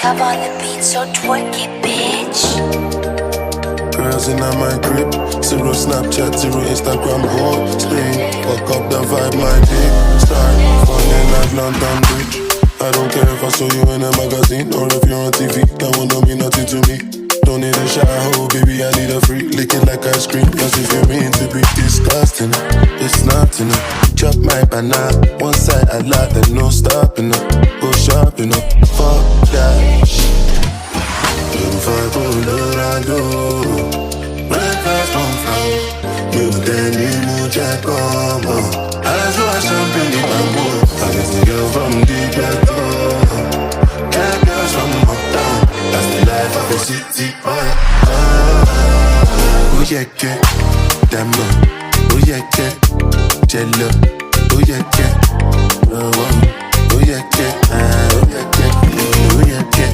Love on the beat, so twerk it, bitch. Girls in my crib, zero Snapchat, zero Instagram, whole stay. Fuck up the vibe, my dick start falling like London Bridge. I don't care if I saw you in a magazine or if you're on T V, that won't mean nothing to me. Don't need a shower, oh, baby, I need a free. Lick it like ice cream, cause if you mean to be disgusting, it's nothing. Chop my banana, one side a lot, there's no stopping up. Go shopping up, fuck that shit. Beautiful Colorado, breakfast on fire. You then you move your come on. I saw a champagne in my mood. I just need girl from the ghetto. Get girls from uptown. That's the life of a city boy. Oh, yeah, yeah. Demo. Oh, yeah, yeah. Jello. Oh, yeah, yeah. Oh, oh. Oh, yeah, yeah. Ah, oh, yeah, yeah. Oh, yeah, yeah.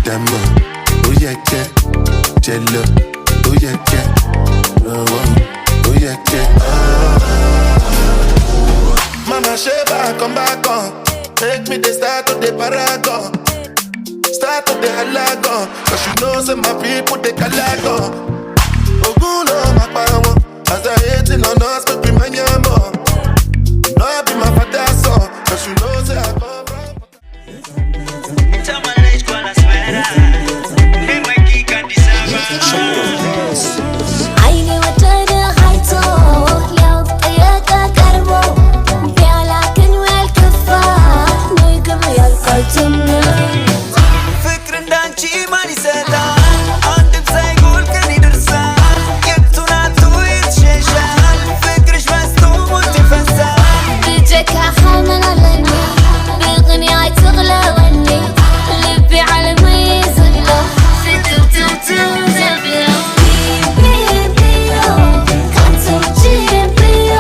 Demo. Oh, yeah, yeah. Jello. Oh, yeah, yeah. Oh, oh. Oh, yeah, yeah. Ah. Mama Sheba, come back on. Make me the start of the paragon. Start of the halagon. Cause you know, say my people, they calagon. Ogun no, my power. As I hate in on us, but we my yamo. No, be my father's son. Cause you know, say I come from. ዓይኒ ወደደ ሃይቶ ያው ጠየቀ ቀርቦ ቢያላ ግን ወልክፋ ንግም ያልካይትም ፍቅር እንዳንቺ ማን ይሰጣል? አንድም ሳይጎል ቀን ይደርሳል። የቱን አቶ የት ይሸሻል? ፍቅርሽ በዝቶ ሞት ይፈሳል። ብጀካኻ መን ኣለኒ? ብቕንያ ኣይትቕለወኒ። ልቢ ዓለመይ ዘሎ ፍትውትውትው ዘብሎ። ቢቢቢዮ፣ ካንተ ውጪ የብዮ።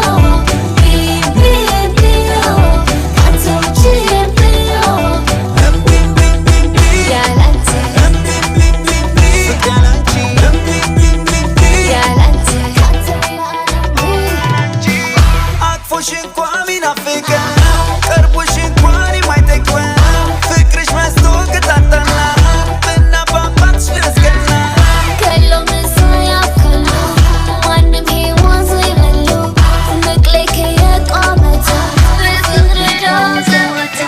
ቢቢቢዮ፣ ካንተ ውጪ የብዮ። ያላንተ፣ ያላንተ፣ ካንተ ሌላ ዓለም። አቅፎሽ እንኳን ሚናፍቀ፣ ቀርቦሽ እንኳን የማይጠግበ፣ ፍቅርሽ በዝቶ ቅጣጣና፣ እና በአባትሽ ድረስ ገና። ከሎ ምሳያ ከሎ፣ ማንም ሔዋን ዘይበሎ፣ ንቅሌ ከየቋመተ፣ ብፍቅሪ ዶ ዘወተ።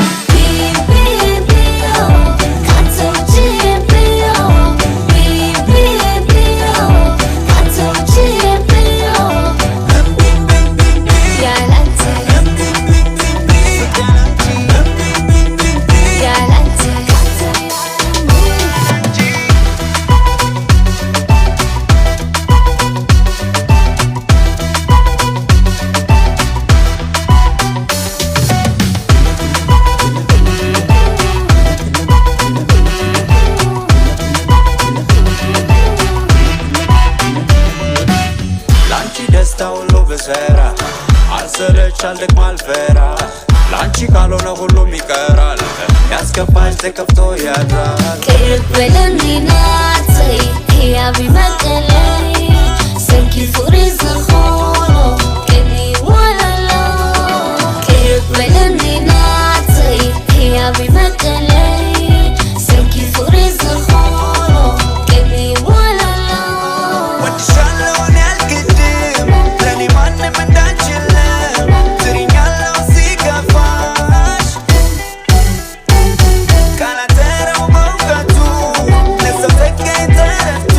ላንቺ ደስታ ሁሉ ብሰራ አልሰለች አልደክም አልፈራ ላንቺ ካልሆነ ሁሉም ይቀራል ያስከፋሽ ተከፍቶ ያድራል ቅርብ በለኒ ናተይ ህያብ ይመቀለይ ሰንኪ ፍቅሪ ዝኾኖ ቅኒ ወለሎ ቅርብ በለኒ ናተይ ህያብ ይመቀለይ ሰንኪ ፍቅሪ ዝኾኖ ቅኒ ወለሎ ወድሻለሁ እኔ አልክድም ለኔ ማንም እንዳንችልም ትሪኛለሁ ሲከፋሽ ቃላት ተረው በእውቀቱ ለሰው ጸጋ የተረቱ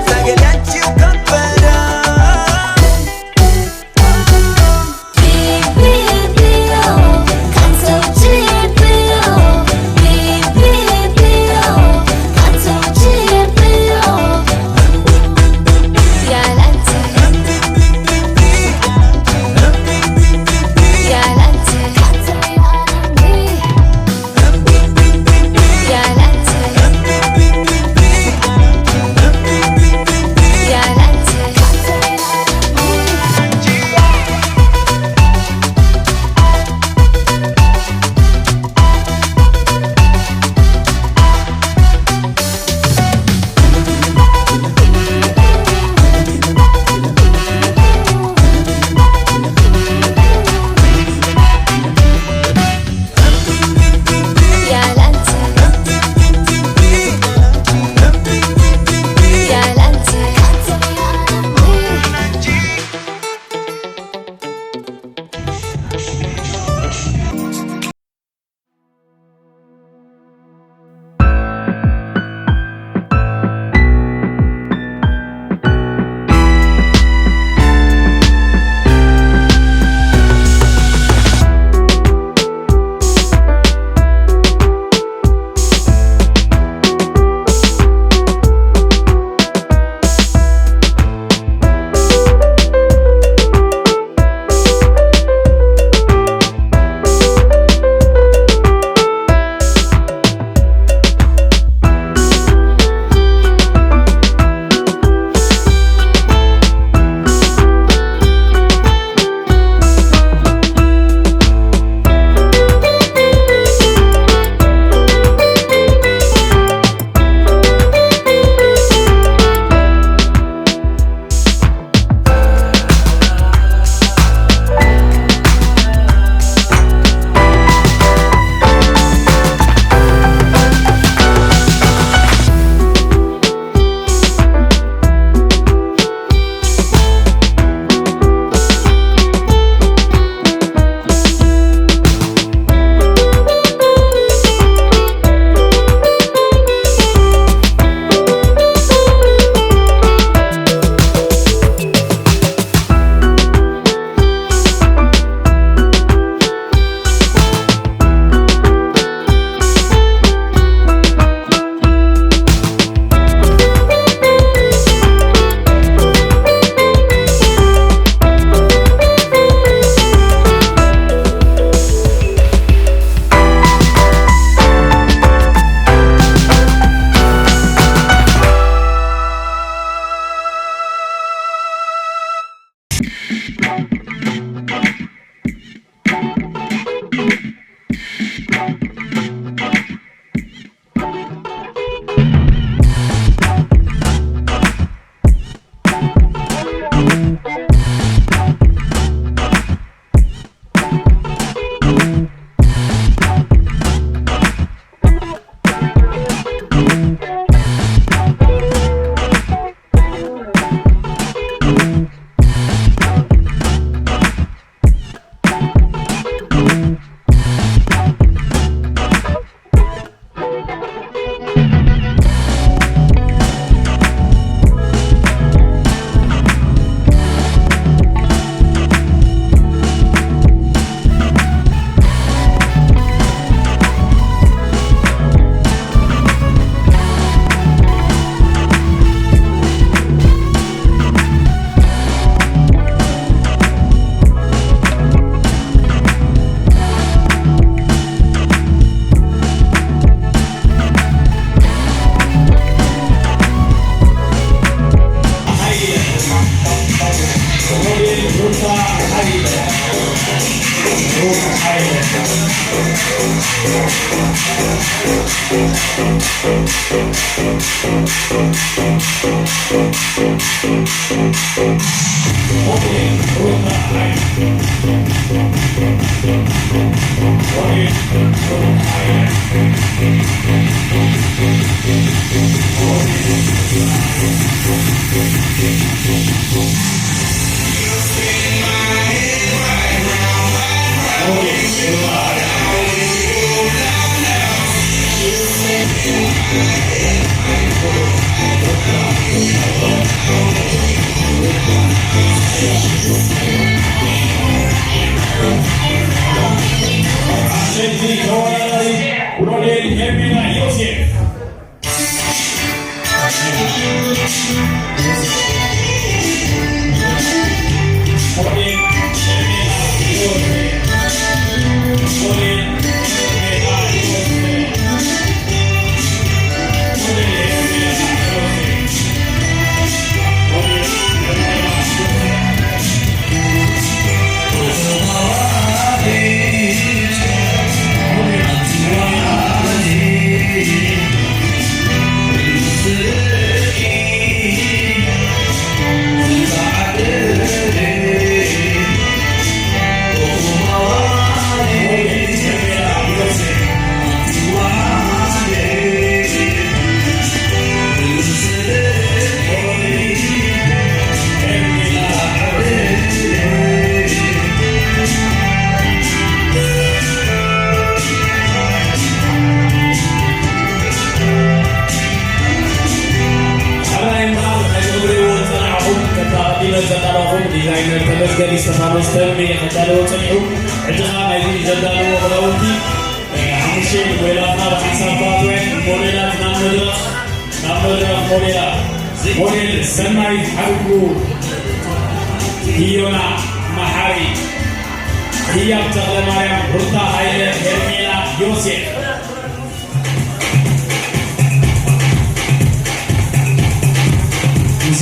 ታገል ያንቺው ከበዳ መስተሚ ከዳለዎ ጸኒሑ፣ ሕጂ ኸኣ ናይዚ ዘዳለዎ ክዳውንቲ፣ እ፣ ሓሙሽተ ሞዴላትና ብሓንሳብ ክኣትወን ሞዴላት ናብ መድረኽ፣ ናብ መድረኽ ሞዴላት። ሞዴል ሰናይት ሓድጉ፣ ሂዮና መሓሪ፣ ህያብ ተኽለማርያም፣ ሩታ ሃይለ፣ ሄርሜላ ዮሴፍ። እዚ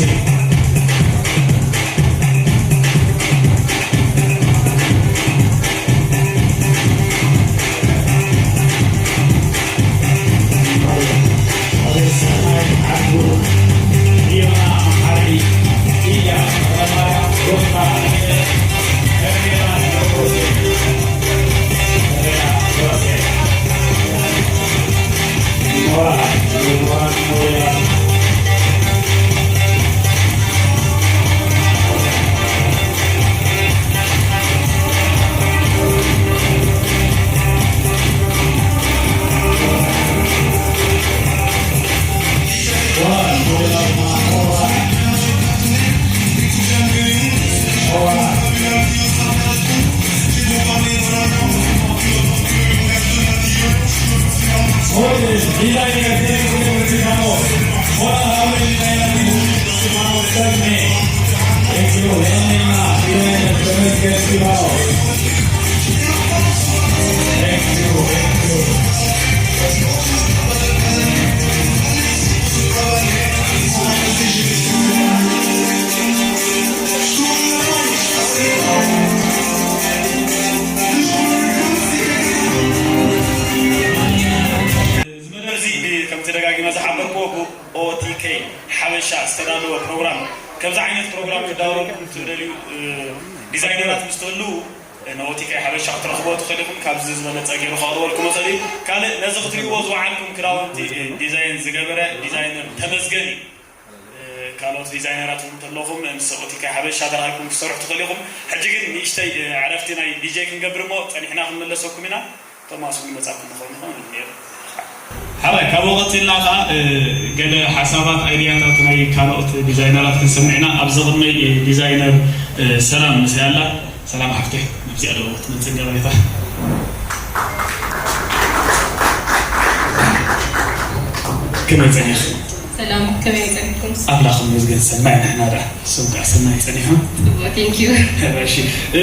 መደብ እዚ ብ-፣ ከምቲ ደጋጊመ ዝሓበርክዎ፣ ብ-፣ ኦቲኬ ሓበሻ ዝተዳለወ ፕሮግራም። ከምዚ ዓይነት ፕሮግራም ክዳወረልኩም ትደልዩ፣ እ፣ ዲዛይነራት ምስ ትህልዉ፣ እ፣ ንኦቲኬ ሓበሻ ክትረኽብዎ ትኽእሉ ኢኹም። ካብዚ ዝበለጸ ገይሩ ከቕርበልኩም ይኽእል እዩ። ካልእ ነዚ ክትርእይዎ ዝወዓልኩም ክዳውንቲ፣ እ፣ ዲዛይን ዝገበረ ዲዛይነር ተመስገን እዩ። እ፣ ካልኦት ዲዛይነራት እውን እንተለኹም፣ ምስ ኦቲኬ ሓበሻ ተራኺብኩም ክትሰርሑ ትኽእሉ ኢኹም። ሕጂ ግን ንእሽተይ፣ እ፣ ዕረፍቲ ናይ ዲጄ ክንገብር እሞ ጸኒሕና ክንምለሰኩም ኢና። ቶማስ እውን መጻኩም ክኸውን ይኸውን እዩ። ሓራይ፣ ካብኡ ቀጺልና ከኣ፣ እ፣ ገለ ሓሳባት፣ ኣይድያታት ናይ ካልኦት ዲዛይነራት ክንሰምዕ ኢና። ኣብዚ ቅድመይ፣ እ፣ ዲዛይነር፣ እ፣ ሰላም ምስያ ኣላ። ሰላም ሓፍተይ፣ ናብዚኣ ዶ ክትመጽእ ገባይታ? ከመይ ጸኒሕኺ? ሰላም፣ ከመይ ጸኒሕኩም? ኣምላኽ ይመስገን፣ ሰናይ ንሕና ደኣ። ንስኹም ከኣ ሰናይ ጸኒሕኩም? ጽቡቕ፣ thank you። እሺ፣ እ፣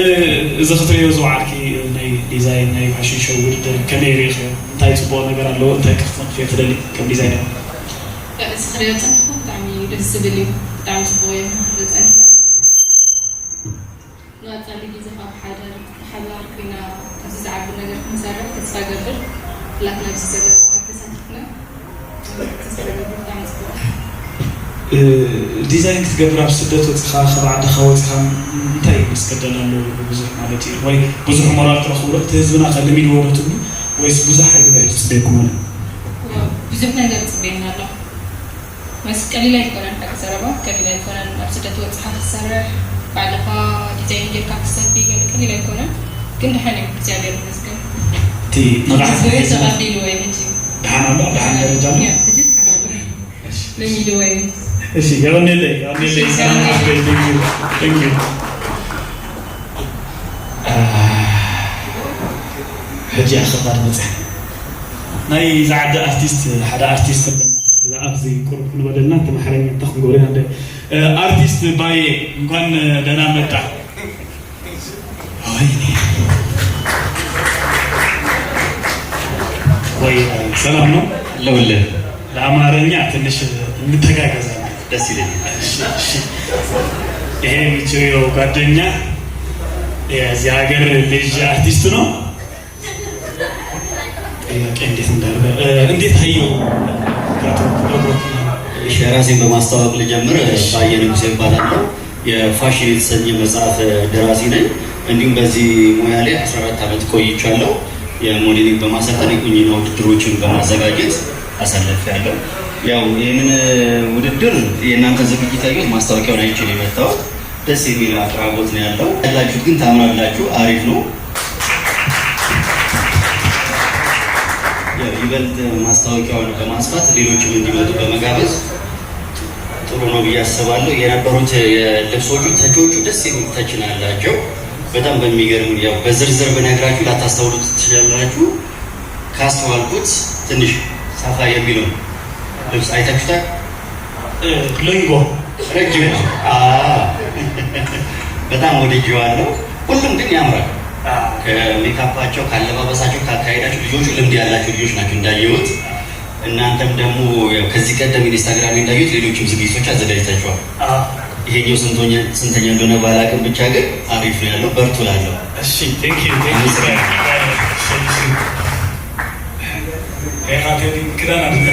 እዚ ክትርእዮ ዝወዓልኪ ናይ ዲዛይን ናይ ፋሽን ሾው ውድድር ከመይ ርኢኽዮ? እንታይ ጽቡቕ ነገር ኣለዎ? እንታይ ክትነቕፍዮ ትደሊ ከም ዲዛይነር? እዚ ክርእዮ ጸኒሕኩ ብጣዕሚ ደስ ዝብል እዩ። ብጣዕሚ ጽቡቕ እዩ። ንቐጻሊ ጸኒሕና። ንቐጻሊ ግዜ ካብ ሓዳር ብሓባር ኮይና ኣብዚ ዝዓቢ ነገር ክንሰርሕ ተስፋ እገብር። ኩላትና ኣብዚ ዘለና መዓልቲ ተሳቲፍና ተስፋ እገብር ብጣዕሚ ጽቡቕ። እ፣ ዲዛይን ክትገብር ኣብ ስደት ወጺኻ፣ ካብ ዓድኻ ወጺኻ እንታይ መስገደል ኣሎ? ብዙሕ ማለት እዩ። ወይ ብዙሕ ሞራል ትረኽቦ ዶ? እቲ ህዝብና ከ ልሚድዎ ዶ ትብሉ? ወይስ ብዙሕ ኣይግበር ትጽበየኩም ኣሎ? ብዙሕ ነገር ይጽበየና ኣሎ። መስ ቀሊል ኣይኮነን፣ ሓቂ ዘረባ ቀሊል ኣይኮነን። ኣብ ስደት ወጽኻ ክትሰርሕ፣ ባዕልኻ ዲዛይን ጌርካ ክትሰፊ፣ ግን ቀሊል ኣይኮነን። ግን ደሓን እዩ፣ እግዚኣብሔር ይመስገን። እቲ ንቕሓት ህዝቢ እውን ተቐቢልዎ እዩ ሕጂ። ደሓን ኣሎ፣ ደሓን ደረጃ ኣሎ። ያ፣ ሕጂ ደሓን ኣሎ። እሺ። ለሚድዎ እዩ። እሺ፣ የቐንየለይ፣ የቐንየለይ። እሺ፣ ሰላም የቐንየለይ። ሓፍተይ፣ thank you፣ thank you። አ፣ ሕጂ ኣኸባድ በጽሕ። ናይ ዝዓዲ ኣርቲስት፣ ሓደ ኣርቲስት ኣለና። እዛ ኣብዚ ቁሩብ ክንበለልና፣ እቲ ማሕረኛ እንታይ ክንገብሮ ኢና እንደ-፣ እ፣ ኣርቲስት ባየ፣ እንኳን ደህና መጣ። ወይኔ። ወይ፣ ሰላም ነው? አለሁልህ። ለአማርኛ ትንሽ እንተጋገዛለን። ደስ ይለኛል። እሺ፣ እሺ። ይሄ የምትውየው ጓደኛ የዚህ ሀገር ልጅ አርቲስት ነው። ጥያቄ እንዴት እንዳለ፣ እ፣ እንዴት አየው? እሺ፣ ራሴን በማስተዋወቅ ልጀምር። እሺ። ባየ ንጉሴ እባላለሁ። የፋሽን የተሰኘ መጽሐፍ ደራሲ ነኝ። እንዲሁም በዚህ ሙያ ላይ አስራ አራት ዓመት ቆይቻለሁ። የሞዴሊንግ በማሰልጠን የቁንጅና ውድድሮችን በማዘጋጀት አሳልፌያለሁ። ያው ይህንን ውድድር የእናንተ ዝግጅት ያየሁት ማስታወቂያውን አይቼ ነው የመጣሁት። ደስ የሚል አቅራቦት ነው ያለው። ያላችሁት ግን ታምራላችሁ፣ አሪፍ ነው። ያው ይበልጥ ማስታወቂያውን በማስፋት ሌሎችም እንዲመጡ በመጋበዝ ጥሩ ነው ብዬ አስባለሁ። የነበሩት የልብሶቹ ተቾቹ ደስ የሚል ተች ነው ያላቸው። በጣም በሚገርም ያው በዝርዝር ብነግራችሁ ላታስተውሉት ትችላላችሁ። ካስተዋልኩት ትንሽ ሰፋ የሚለው ልብስ አይታችሁታል። ሎንጎ ረጅም ነው። አዎ። በጣም ወድጄዋለሁ። ሁሉም ግን ያምራል። ከሜካፓቸው፣ ካለባበሳቸው፣ ካካሄዳቸው ልጆቹ ልምድ ያላቸው ልጆች ናቸው እንዳየሁት። እናንተም ደግሞ ያው ከዚህ ቀደም ኢንስታግራም እንዳየሁት ሌሎችም ዝግጅቶች አዘጋጅታችኋል። ይሄኛው ስንተኛ እንደሆነ ባላቅም ብቻ ግን አሪፍ ነው ያለው። በርቱ ላለው እሺ ቴንክ ዩ ቴንክ ዩ ምስጋና ሄራቴ ክዳን አለ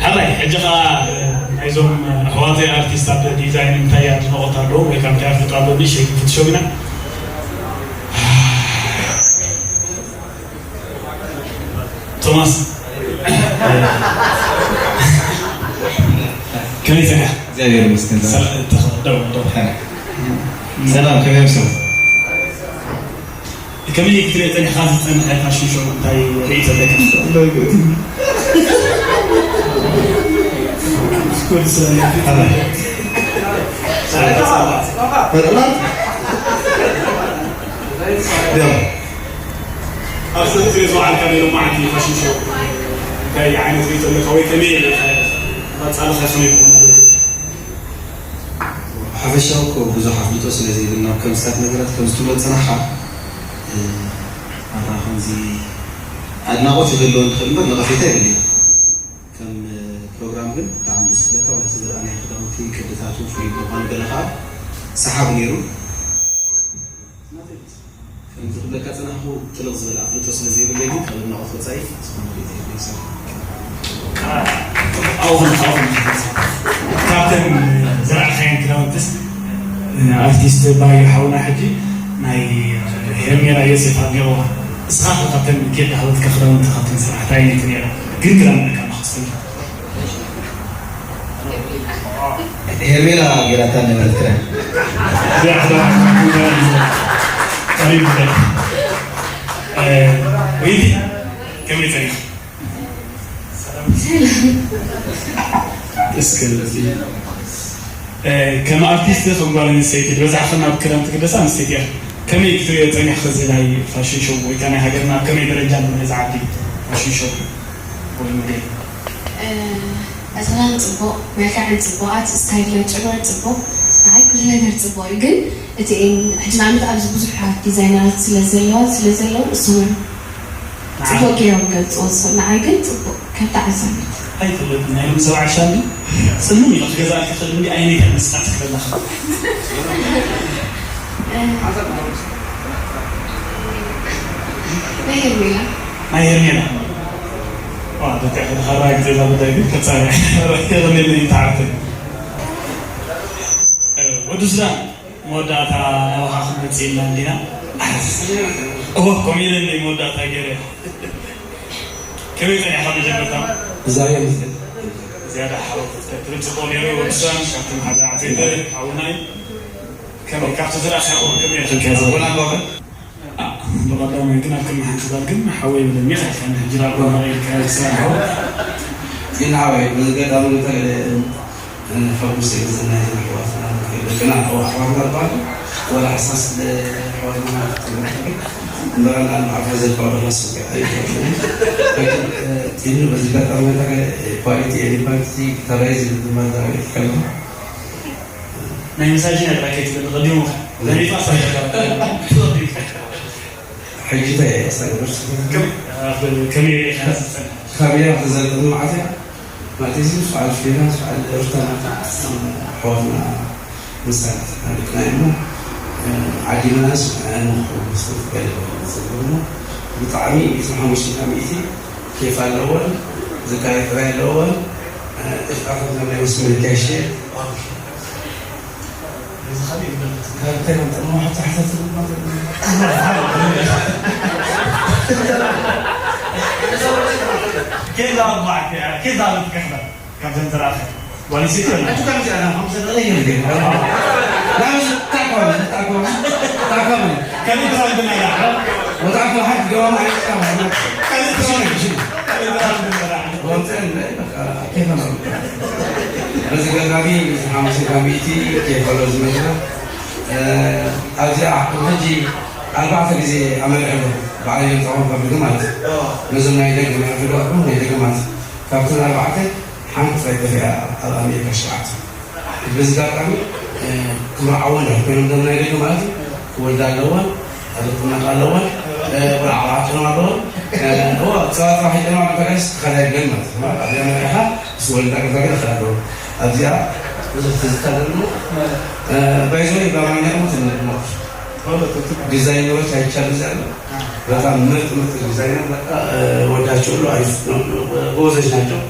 ሓላይ ሕጂ ኸዓ ናይዞም ኣሕዋተይ ኣርቲስት ኣብ ዲዛይን እንታይ ኣድንቖት ኣለዎ ወይ ካብ እንታይ ኣፍልጦ ኣለዎ ንእሽተይ ክንፍትሾም ኢና። ቶማስ ከመይ ጸኒሕካ? እግዚኣብሔር ይመስገን። ሰላም ተኸ- ደው ደው ሰላም ከመይ ኣምሰሉ? ከመይ ክትሪኦ ጸኒሕካ ዝጸንሐ ፋሽን ሾው እንታይ ርኢቶ ኣለካ? ፈረቓት ደም ኣብዚ ትሪኦ ዝወዓልካ ናይ ሎማዓንቲ ፋሽን ሾው እንታይ ዓይነት ርኢቶ ኣለካ ወይ ከመይ ኢሉ ቀጻሊ ከ ከመይ ክኾን ኣለዎ? ሓፈሻዊ እኮ ብዙሕ ኣፍልጦ ስለ ዘይብልና ኣብ ከምስታት ነገራት ከም ዝትብሎ ዝጸናሕካ ኣታ ከምዚ ኣድናቖት ይህልዎ ንኽእል እምበር ነቐፌታ የብልኒ። ከም ፕሮግራም ግን ብጣዕሚ ደስ ዝብለካ ዋላ እቲ ዝረኣናዮ ክዳውንቲ ቅድታቱ ፍሉይ ብምዃኑ ገለ ከዓ ሰሓቢ ነይሩ። ከምዚ ክብለካ ዝጸናሕኩ ጥልቕ ዝበለ ኣፍልጦ ስለ ዘይብለይ ግን ካብ ኣድናቖት ወጻኢ ዝኾነ ርኢቶ የብለይን። ኣብኹም ኣብኹም ካብተን ዝረኣኻየን ክዳውንትስ ኣርቲስት ባዩ ሓውና ሕጂ ናይ ሄርሜላ ዮሴፍ ኣድኒቕዋ። እስኻ ከ ካብተን ኬዳ ሃወትካ ክዳውንቲ ካብተን ዝረኣኽታ ኣየነይቲ ነይራ? ግን ክዳን ኣለካ ንኽትብል ሄርሜላ ጌራታ ነበረት ክዳን ወይቲ ከመይ ጸኒኻ? እስከ እዚ ከም ኣርቲስት ከም ጓል ኣንስተይቲ ዝበዛሕኽን ኣብ ክዳን ትግደሳ ኣንስተይቲ እያ። ከመይ ክትሪኦ ጸኒሕኺ እዚ ናይ ፋሽን ሾው ወይ ከዓ ናይ ሃገርና ኣብ ከመይ ደረጃ ኣሎ እዚ ዓዲ ፋሽን ሾው ወይ ሞዴል? ኣሰላን ጽቡቕ፣ መልክዕን ጽቡቓት፣ ስታይል ናይ ጨጉረን ጽቡቕ፣ ንዓይ ኩሉ ነገር ጽቡቕ እዩ። ግን እቲ ሕጂ ንኣብነት ኣብዚ ብዙሓት ዲዛይነራት ስለ ዘለዋ ስለ ዘለዉ እሶም እዮም ጽቡቕ ገይሮም ገልጽዎ ዝኽእሉ። ንዓይ ግን ጽቡቕ ከም ተዓዛቢት። ኣይፍለጥን ናይ ሎም ሰብዓ ሻንዲ ጽምም ኢኻ ክገዝኣልካ ክእል እንዲ ኣይነይ ከመስጣት ክበላኻ ናይ ሄርሜላ ናይ ሄርሜላ ዋ ደቂ ሕድኻ ራይ ግዜ እዛ ጉዳይ ግን ከጻሪ ሄርሜላ ይተዓርተ ወዲ ሱዳን መወዳእታ ናባኻ ክንመጽእ ኢልና እንዲና እወ ከምኡ ኢለ እንደ መወዳእታ ገይረ ከመይ ጸኒሕካ መጀመርታ እግዚኣብሔር ይመስገን። ዝያዳ ሓወት ትብል ጽቡቕ ነይሩ ወዲ ሱዳን ካብቶም ሓደ ዓበይቲ ሓውናይ ከመይ ካብቲ ዝረኣኻዮ ከመይ ኢልካ ከዘቦና ባበ ብቐዳማይ ግን ኣብ ቅድሚ ሓንቲ ጓል ግን ሓወይ ብለኒ ኢኻ ኢልካኒ ሕጂ ናብ ጓል ኢልካ ዝሰራሕዎ ግን ሓወይ በዚ ገጣሚ ተገለ ፈጉስ ግዝና ይዘን ኣሕዋትና ደቅና ኣሕዋትና ባሉ ወላ ሓሳስ ኣሕዋትና ማለት እምበራና ንዓፋ ዘልካ ወደ ራስ ኣይፈለጥን ግን ቲኑ በዚ ገጣሚ ኳሊቲ ኤኒ ኳንቲቲ ተራይ ዝብል ድማ ዛሬ ከልማ ናይ ምሳጅን ኣድራኬት ግን ቀዲሙ ለሚፋ ሳይካ ሕጂ እንታይ እየ ኣስተግብር ከመይ ሪኢኻ ዝጸንሕ ካሜራ ተዘርግም ማለት እያ ማለት እዚ ስዓል ፊና ስዓል ርታ ኣሕዋትና ምሳት ኣልክና እሞ ዓዲምናስ ኣንኹ ምስተትበል ዝብሉ ብጣዕሚ እቲ ሓሙሽተ ሚእቲ ኬፍ ኣለወን ዝካየድ ጥራይ ኣለወን እሽቃኹም ናይ መስመር ጋሼ ኬዛ ኣርባዕተ እያ ኬዛ ልትከሕዳ ካብዘን ዝረኣኸ ጓል ኣንስተይቲ ኣላ ካልእ ትራንድና እያ ካልእ ትራንድና እያ በዚ ኣጋጣሚ ሓሙሽተ ሚእቲ ከይፈሎ ዝመፅና ኣብዚኣ ሕጂ ኣርባዕተ ግዜ ኣመሪሐ ኣለኹ። ባዕለይ እዮም ፀቆም ከብልኩ ማለት እዩ። ነዞም ናይ ደገ ናይ ኣፍሪቃ ናይ ደገ ማለት እዩ። ካብተን ኣርባዕተ ሓንቲ ጥራይ ጠፊኣ ኣብ ኣሜሪካ ሸውዓተ። በዚ ኣጋጣሚ ክምርዓወን እዮም ኮይኖም ዞም ናይ ደገ ማለት እዩ። ክወልዳ ኣለወን፣ ክጥመቃ ኣለወን፣ ቆልዓ ክዓጥና ኣለወን። እዋ ሰባት ራሒጠና ተጋይስ ተኸላይ ገን ማለት እዩ። ኣብ ኣሜሪካ ምስ ወልዳ ገዛ ገዛ ኣለዎ። ኣብዚኣ ብዙሕ ትዝታ ዘለዎ ባይዞ በአማርኛ ደግሞ ትንድሞ ዲዛይነሮች አይቻሉ እዚያ ነው። በጣም ምርጥ ምርጥ ዲዛይነር በቃ ወዳቸው ሁሉ አሪፍ ነው። ጎበዞች ናቸው።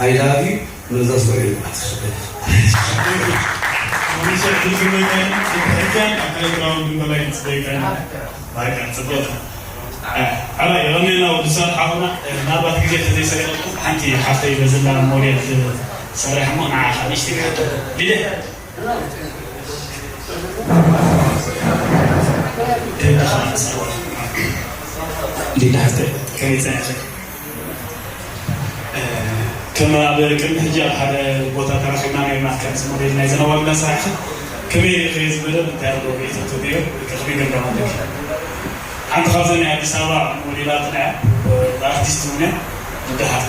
አይዳቢ መዛዝ ወሬ ማለት ኣባይ የቐንየልና ወዲ ሰብ ሓውና። ምናልባት ግዜ ተዘይሰገድኩም ሓንቲ ሓፍተይ በዘላ ሞዴል ትሰርሕ እሞ ንዓ ካብ ንሽቲ ክሓቶ ሊደ ሊዳ ሓፍተይ ከመይ ፀኒሕኺ? ከም ኣብ ቅድሚ ሕጂ ኣብ ሓደ ቦታ ተራኺብና ነርና ከምዚ ሞዴል ናይ ዘነዋልና ስራሕኺ ከመይ ርኢኺ እዚ መደብ እንታይ ኣሎ ርእይቶ ትህብዮ ወይ ከ ከመይ ገምጋም ኣለኪ? ሓንቲ ካብዘን ናይ ኣዲስ ኣበባ ሞዴላት እያ ኣርቲስት እውን እያ። ንደሓር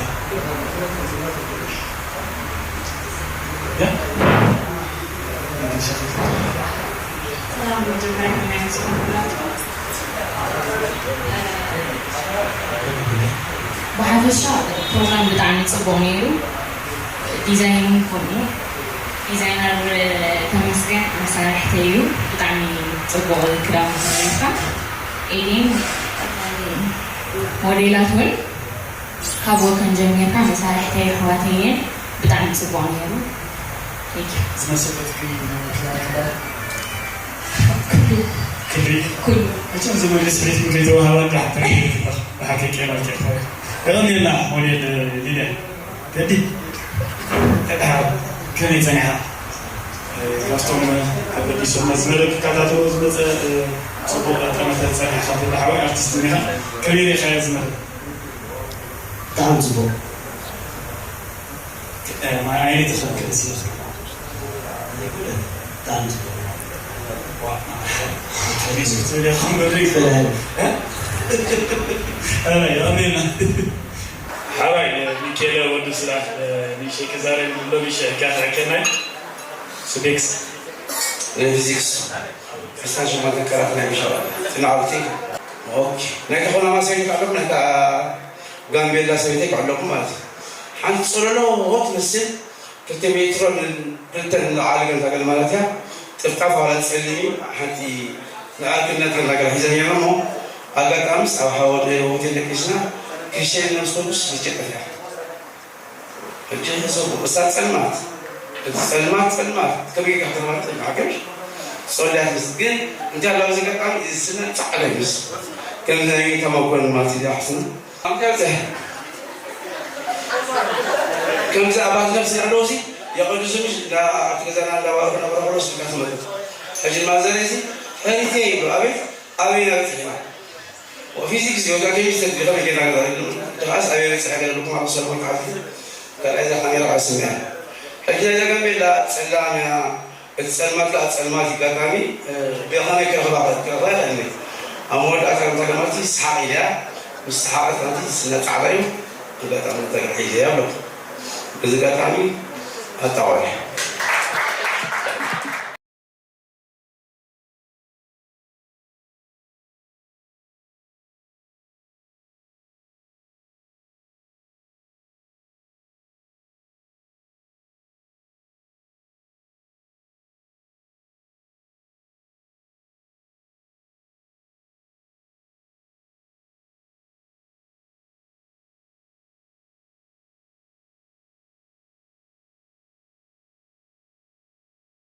ብሓፈሻ ፕሮግራም ብጣዕሚ ፅቡቕ ነይሩ። ዲዛይን እውን ከምኡ። ዲዛይነር ተመስገን መሳርሕተይ እዩ። ብጣዕሚ ፅቡቕ ክዳውንቲ ነርካ። ኤዲን ሞዴላት እውን ካብ ወከን ጀሚርካ መሳርሕተይ ኣሕዋተይ እየን። ብጣዕሚ ፅቡቕ ነይሩ። ዝመሰለትኪ ክብሪ ኩሉ መቸም ዝመልስ ቤት ምድሪ ተዋሃባ ብሓቂ ቄና ቄና የቐንየልና ሞዴል ሊድያ ገዲ ተድሓር ከመይ ጸኒሓ ካብቶም ኣብ ኣዲስ ኣበባ ዝነበረ ክከታተሎ ዝመጸ ጽቡቕ ጠመተ ጸኒሕካ ትብል ሓወይ ኣርቲስት እኒኻ ከመይ ሪኢኻዮ ዝነበረ ብጣዕሚ ጽቡቕ ማይ ዓይኒ ተኸልክል ስለ ብጣዕሚ ጽቡቕ ሓራይ ሚኬለ ወዲ ስራሕ ንእሽተይ ክዛረብ ሎሚ ሽዕካ ትሕከናይ ስቤክስ ፊዚክስ ዕስራን ሸሞንተን ካራት ናይ ምሸት ጽናዕቲ ናይ ተኾና ማሰይቲ ኣለኩም ናይ ጋምቤላ ሰበይቲ ኣለኩም ማለት እዩ። ሓንቲ ጽለሎ ትመስል ክልተ ሜትሮ ክልተ ንላዕሊ ገንታ ገለ ማለት እያ። ጥፍጣፍ ዋላ ጸሊም ሓንቲ ንኣክልነት ገንታ ገለ ሒዘን እየን እሞ ኣጋጣምስ ኣብ ሓደ ሆቴል ደቂስና ክሸይን ነምስኮዱስ ልጭ ጠፊኣ። ሕጂ ህዝቡ እሳ ጸልማት እቲ ጸልማት ጸልማት ከመይ ጌርካ ተማርጥ ማዕከል ጸልያት ምስ ግን እንታይ ኣለዎ እዚ ገጣሚ እዚ ስነ ጻዕዳ ይምስ ከም ናይ ተመኮን ማለት እዩ ሓስና ኣምከርተ ከምዚ ኣባት ነፍሲ ኣለዎ ሲ የቐድሱ ምሽ ኣብቲ ገዛና እንዳባረኹ ነበረ ብሎ ስልካ ትመልእ ሕጂ ማዘር እዚ ሕሪተ ይብሉ ኣቤት ኣበይ ኢና በጺሕና ፊዚክስ ይወዳ ኬሚስትሪ ከመይ ጌርና ገዛ ድኻስ ኣበይ በጺሐ ገለልኩም ኣብ ሰለሞን ክሓልፍ ካልኣይ እዛ ካሜራ ካብ ስምያ ሕጂ ናይዛ ጋምቤላ ጸላም እያ እቲ ጸልማት ከዓ ጸልማት ይጋጣሚ ብኸመይ ክረኽባ ክረኽባ ይኽእል ኣብ መወዳእታ ከምታ ጋማቲ ሰሓቕ ኢለያ ምስ ሰሓቐት ከምቲ ስነ ጻዕዳ እዩ ኣጋጣሚ ተግርሒ ኢለያ ኣለኩ እዚ ጋጣሚ ኣጣቆለ